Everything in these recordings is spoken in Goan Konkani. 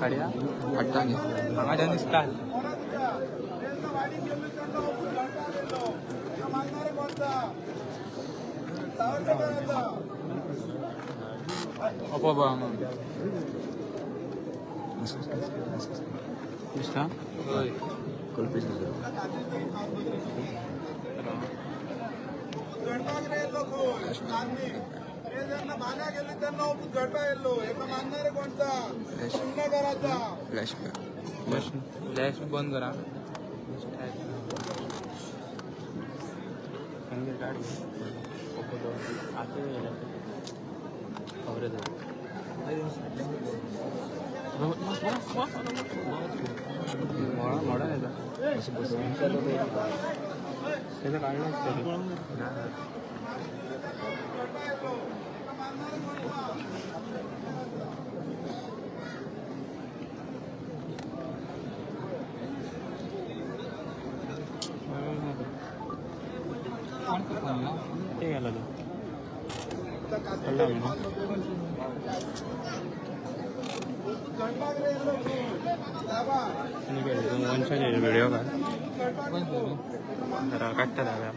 काडया हाडटा न्ही हांगाच्यान दिसता. अपो हांगा दिसता. हय कल्पेश दिसता. फ्लॅश फ्लॅश बंद करा. मोडा मोडा येता तेका काडलं आसतलें. ते गेला तो कळला मरे. वनशाचे व्हिडिओ काढ जरा, काडटा दादा.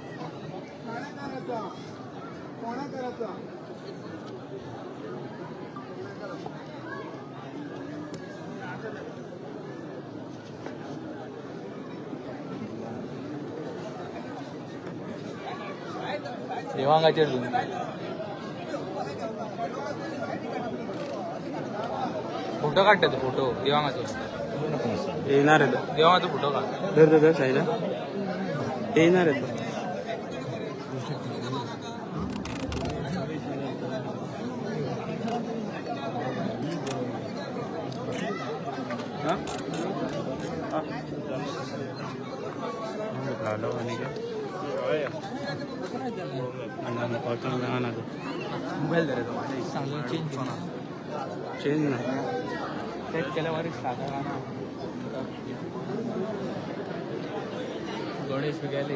देवांगाचेर फोटो काडटा तो, फोटो देवांगाचो. येणार आहे तो. देवांगाचो फोटो काड. धर धर धर साईला, येणार आहे तो. हा? हा. लालो आणि काय आणि ना. मोबाईल धर सांगून चेंज चेंज ना. सेट केल्यावर साधा ना. गणेश बी गेले.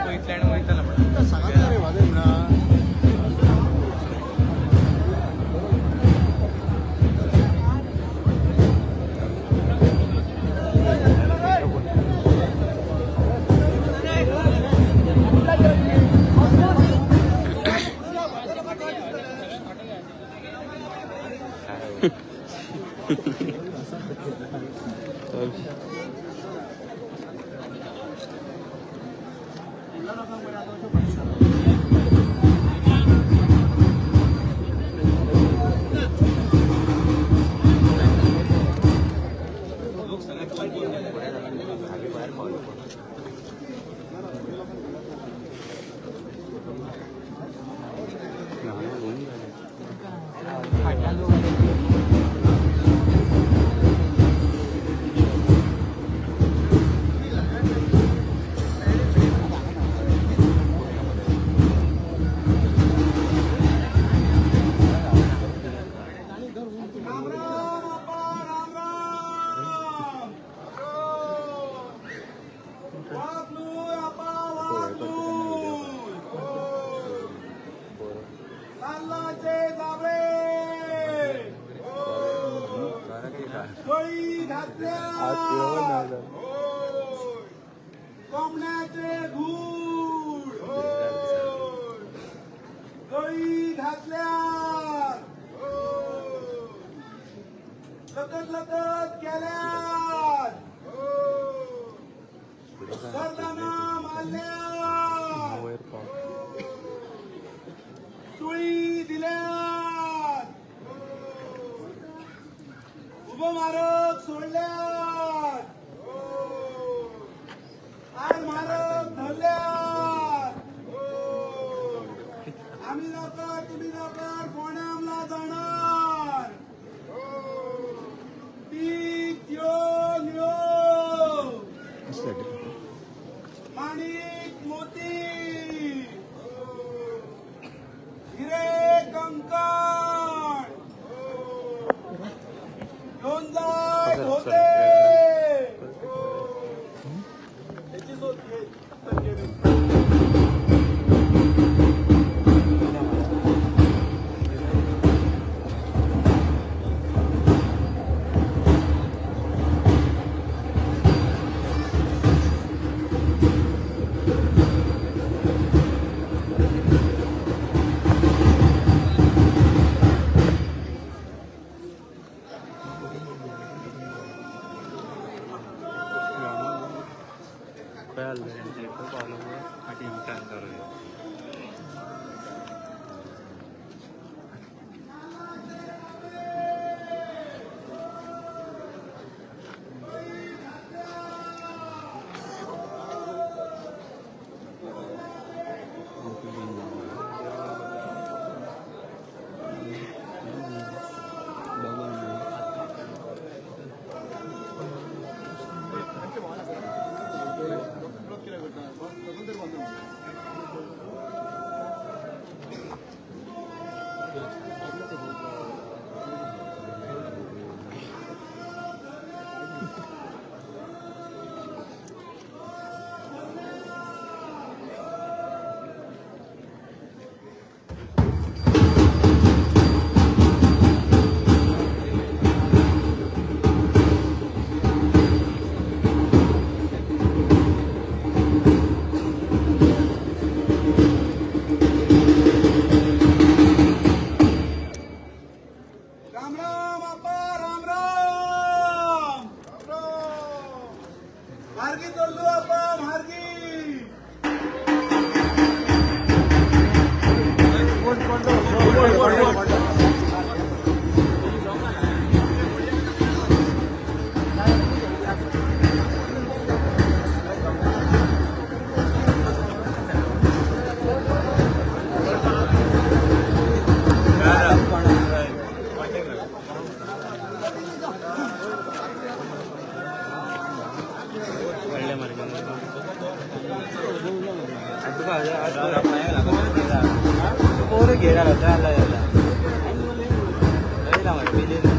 वयतले आनी वयतले म्हणून. चल. फाटल्यान लोक आले. राम राम आपा, राम राम. वाघनूर आपा, वाघनूर. ताल्लाचे जाबळे गळी घातल्या, कोंबड्याचे घूड गळी घातल्या, लतत लतत केल्यात, गर्दाना मारल्यात, वयर पाव. सुळी दिल्यात, उभो मारक सोडल्यात, आड मारक धरल्यात. आम्ही नोकर तुम्ही नोकर, फोंड्यामला जाणार. पीक घेऊन खंय आसलें खंय पावलो पळय फाटीं युटर्न करूया. राम राम आपा, राम राम. मार्गी चाललो आपा, मार्गी. व्हडले मरे. तुका पोर घेरा जाता जाता मरे.